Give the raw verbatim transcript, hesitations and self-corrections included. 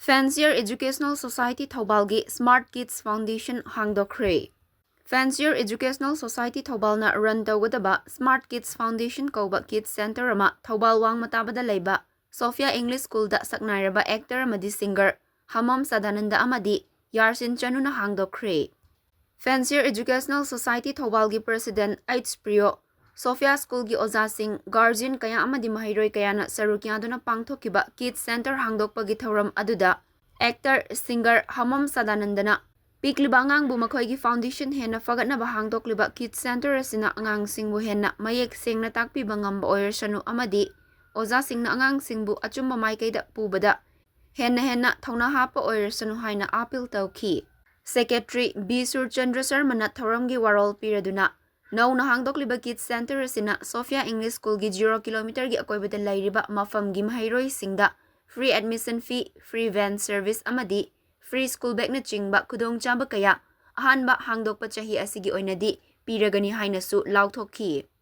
Fancier Educational Society ꯊꯧꯕꯥꯜꯒꯤ Smart Kids Foundation ꯍꯥꯡꯗꯣꯛꯈ꯭ꯔꯦ꯫ Fancier Educational Society ꯊꯧꯕꯥꯜꯅ run ꯇꯧꯒꯗꯕ Smart Kids Foundation ꯀꯧꯕ Kids Center ꯑꯃ ꯊꯧꯕꯥꯜ ꯋꯥꯡꯃ ꯇꯥꯕꯗ ꯂꯩꯕ Sophia English Schoolꯗ ꯁꯛꯅꯥꯏꯔꯕ actor ꯑꯃꯗꯤ singer ꯍꯃꯝ ꯁꯗꯥꯅꯟꯗ ꯑꯃꯗꯤ ꯌꯥꯔꯁꯤꯟ ꯆꯅꯨꯅ ꯍꯥꯡꯗꯣꯛꯈ꯭ꯔꯦ꯫ Fancier Educational Society ꯊꯧꯕꯥꯜꯒꯤ president H ꯄ꯭ꯔꯤꯌꯣ, Sophia Schoolꯒꯤ ꯑꯣꯖꯥꯁꯤꯡ, guardian ꯀꯌꯥ ꯑꯃꯗꯤ ꯃꯍꯩꯔꯣꯏ ꯀꯌꯥꯅ ꯁꯔꯨꯛ ꯌꯥꯗꯨꯅ ꯄꯥꯡꯊꯣꯛꯈꯤꯕ Kids Center ꯍꯥꯡꯗꯣꯛꯄꯒꯤ ꯊꯧꯔꯝ ꯑꯗꯨꯗ actor, singer ꯍꯃꯝ ꯁꯗꯥꯅꯟꯗꯅ ꯄꯤꯛꯂꯤꯕ ꯑꯉꯥꯡꯕꯨ ꯃꯈꯣꯏꯒꯤ foundation ꯍꯦꯟꯅ ꯐꯒꯠꯅꯕ ꯍꯥꯡꯗꯣꯛꯂꯤꯕ Kids Center ꯑꯁꯤꯅ ꯑꯉꯥꯡꯁꯤꯡꯕꯨ ꯍꯦꯟꯅ ꯃꯌꯦꯛ ꯁꯦꯡꯅ ꯇꯥꯛꯄꯤꯕ ꯉꯝꯕ ꯑꯣꯏꯔꯁꯅꯨ ꯑꯃꯗꯤ ꯑꯣꯖꯥꯁꯤꯡꯅ ꯑꯉꯥꯡꯁꯤꯡꯕꯨ ꯑꯆꯨꯝꯕ ꯃꯥꯏꯀꯩꯗ ꯄꯨꯕꯗ ꯍꯦꯟꯅ ꯍꯦꯟꯅ ꯊꯧꯅꯥ ꯍꯥꯞꯄ ꯑꯣꯏꯔꯁꯅꯨ ꯍꯥꯏꯅ appeal ꯇꯧꯈꯤ꯫ Secretary ꯕꯤ ꯁꯨꯔꯆꯟꯗ꯭ꯔ ꯁꯔꯃꯅ ꯊꯧꯔꯝꯒꯤ ꯋꯥꯔꯣꯜ ꯄꯤꯔꯗꯨꯅ, ꯅꯧꯅ ꯍꯥꯡꯗꯣꯛꯂꯤꯕ Kids Center ꯑꯁꯤꯅ Sophia English Schoolꯒꯤ zero kilometerꯒꯤ ꯑꯀꯣꯏꯕꯗ ꯂꯩꯔꯤꯕ ꯃꯐꯝꯒꯤ ꯃꯍꯩꯔꯣꯏꯁꯤꯡꯗ free admission fee, free van service ꯑꯃꯗꯤ free school bagꯅꯆꯤꯡꯕ ꯈꯨꯗꯣꯡꯆꯥꯕ ꯀꯌꯥ ꯑꯍꯥꯟꯕ ꯍꯥꯡꯗꯣꯛꯄ ꯆꯍꯤ ꯑꯁꯤꯒꯤ ꯑꯣꯏꯅꯗꯤ ꯄꯤꯔꯒꯅꯤ ꯍꯥꯏꯅꯁꯨ ꯂꯥꯎꯊꯣꯛꯈꯤ꯫